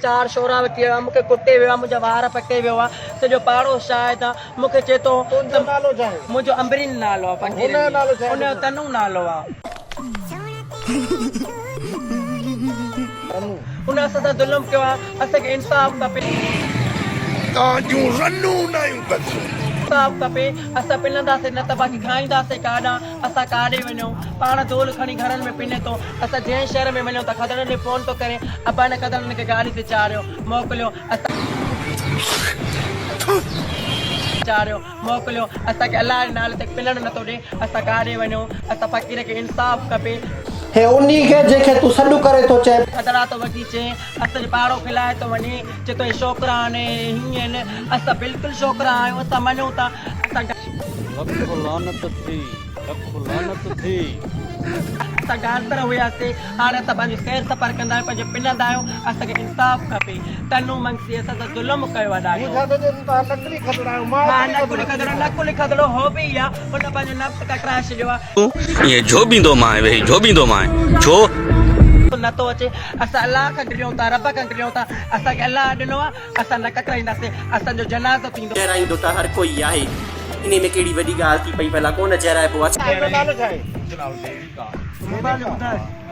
چار شورا وٺي ويو آ مون کي ڪٽي ويو آ منهنجا وار پٽي ويو آ سڄو پاڙو شاهد آ مون کي چئي ٿو تنهنجو نالو ڇا آهي؟ منهنجو عنبرين نالو آ فقير هن جو نالو ڇا آهي؟ ان جو تنو نالو آ. تنو. ان اسان سان ظلم ڪيو آ اسان کي انصاف کپي. توهان جون رنون ناهيون ڪنديون. انصاف کپي اسان پننداسين نه ته باقي کائينداسين ڪاڏانهن اسان ڪاڏي وڃون پاڻ دول کڻي گهرن ۾ پني ٿو اسان جنهن شهر ۾ وڃون ته کدڙن ڏي فون ٿو ڪري ابا هن کدڙن کي گاڏي تي چاڙهيو موڪليو اسان چاڙهيو موڪليو اسان کي الله جي نالي تي پنڻ نٿو ڏي اسان ڪاڏي وڃون اسان فقير کي انصاف کپي. هي انهي کي جنهن کي تون سڏ ڪري ٿو چئين. کدڙا ٿو وٺي چئين اسان جو پاڙو کلائي ٿو وڃي چئي ٿو هي ڇوڪرا آهن هي هيئن آهن اسان بلڪل ڇوڪرا آهيون اسان مڃون ٿا اسان. لک لعنت ٿي لک لعنت ٿي. اسان ڊانسر هياسي هاڻي اسان پنهنجو سير سفر ڪندا آهيون پنهنجو پنندا آهيون اسان کي انصاف کپي تنو منگسي اسان سان ظلم ڪيو آهي هو ڏاڍو. ڇا ٿو چئي ته توهان نقلي کدڙا آهيو مان ها اصلي نقلي کدڙو کدڙو نقلي کدڙو هو به ئي آهي ان پنهنجو نفس ڪٽرائي ڇڏيو آهي. ائين جهوٻيندو مانء ويهي جهوٻيندو مانء ڇو؟ نٿو اچي اسان الله کان ڊڄون ٿا رب کان ڊڄون ٿا اسان کي الله ڏنو آهي اسان نه ڪٽرائينداسين اسان جو جنازو ٿيندو. چهرائيندو ته هر ڪوئي آهي. انهي ۾ ڪهڙي وڏي ڳالهه ٿي پئي ڀلا ڪو نه چهرائبو آ. تنهنجو نالو ڇا آهي؟ منهنجو نالو ديويڪا آهي.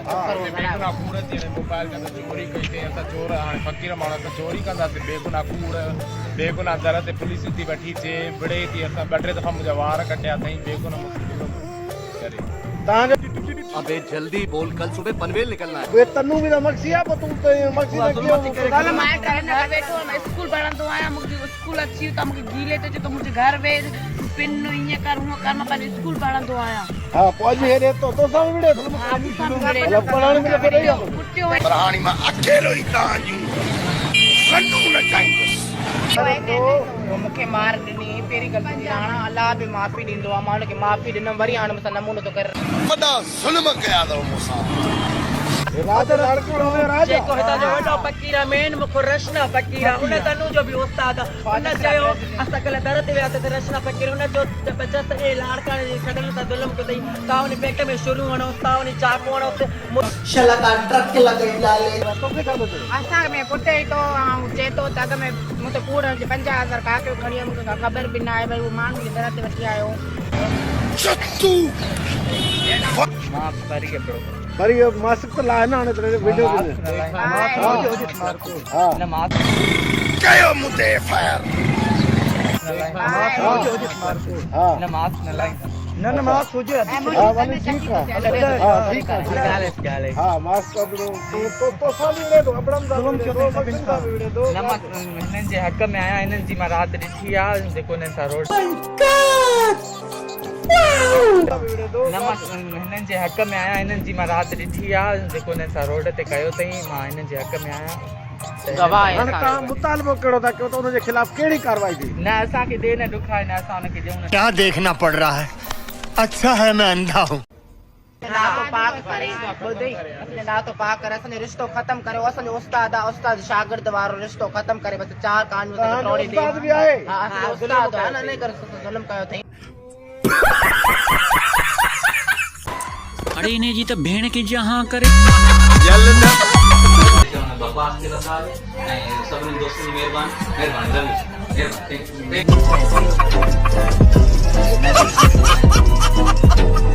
بيگناهه ڪوڙ ٿي هڻي موبائل تي اسان چوري ڪئي سين اسان چور هاڻي فقير ماڻهو اسان چوري ڪنداسين بيگناهه ڪوڙ بيگناهه در تي پوليس ٿي وٺي اچي وڙهي ٿي اسان ٻه ٽي دفعا منهنجا وار ڪٽيا اٿئي بيگناهه مون سان ظلم ڪري. توهان جو ابي جلدي بول ڪل صبح پنويل نڪلنا هي. اهي تنو به ته مگسي آ پوء تون ته مگسي نه ڪيئن ڪالهه مائٽ هن گهر ويٺو هيم اسڪول پڙهندو آهيان مون کي اسڪول اچي ويو ته مون کي گهيلي ٿو چئي ته منهنجي گهر ويهه پن ائين ڪر هونئن ڪر مان پنهنجو اسڪول پڙهندو آهيان. ها پوء اڄ هيڏي تو توسان به وڙهي ٿو. ها مون سان به وڙهي مطلب پڙهڻ به نٿو ڏئي يا ڪجهه. ڪٽيو پر هاڻي مان اڪيلو ئي توهان جون رنون نچائيندس. مون کي مار ڏني پهرين غلطي ٿي هاڻ الله به معافي ڏيندو آهي مان هن کي معافي ڏنم وري هاڻ مون سان نمونو ٿو ڪري. وڏا ظلم ڪيا اٿو مون سان. جيڪو هتان جو وڏو فقير آ مين مک رشنا فقير آ ان تنو جو به استاد آ ان چيو اسان ڪلهه در تي وياسين ته رشنا فقير ان چيو ته بچا سڄي لاڙڪاڻي جي کڏن سان ظلم ڪيو اٿئي تان ان پيٽ ۾ شريون هڻوس تان ان چاقو هڻوس شلا ڪا ٽرڪ لڳئي لالي. توکي ڇا ٿو چئي؟ اسان ۾ پٽ ئي ٿو ۽ چئي ٿو ته اڳ ۾ مون تي ڪوڙ هڻي 50 هزار ڪاڪيو کڻي ويو مون کي ڪا خبر به نه آهي وري اهو ماڻهو منهنجي در تي وٺي آيو. ستو. مان ڀري ڪپڙو. ڀري ويو ماسڪ ته لاهه نه هاڻي ته وڊيو به ها نه ماسڪ. ڪيو مون تي ايف I R. ها نه ماسڪ نه لاهيندا. نه نه ماسڪ هجي ها ولي ٺيڪ آ ها ٺيڪ آ ها ماسڪ ابڙو تو تو سان به وڙهي ٿو ابڙن سان به وڙهي ٿو مگسين سان به وڙهي ٿو. نه مان هنن جي حق ۾ آهيان هنن جي مان رات ڏٺي آ جيڪو هنن سان روڊ. نه مان هنن جي حق ۾ آهيان هنن جي مان رات ڏٺي آ جيڪو هنن سان روڊ تي ڪيو اٿئي مان هنن جي حق ۾ آهيان. هاڻي توهان مطالبو ڪهڙو ٿا ڪيو ته ان جي خلاف ڪهڙي ڪارروائي ٿئي؟ نه اسان کي ڏي نه ڏکائي نه اسان ان کي ڏيون نه. ڪيا ديکنا پڙ رها هي اڇا هي مين انڌا هون. ناتو پاڪ ڪري ٻڌئي اسان جو ناتو پاڪ ڪري اسان جو رشتو ختم ڪري اسان جو استاد آ استاد شاگرد وارو رشتو ختم ڪري بس چار ڪهاڻيون اسان کي ٽوڙي ڏي. استاد به آهي. ها اسان جو استاد آ نه انهي ڪري اسان سان ظلم ڪيو اٿئي. اڙي انهي جي ته ڀيڻ کي جهان ڪري. بڪواس ٿي رسا ۽ سڀني دوستن جي مهرباني مهرباني لو يو مهرباني thank you.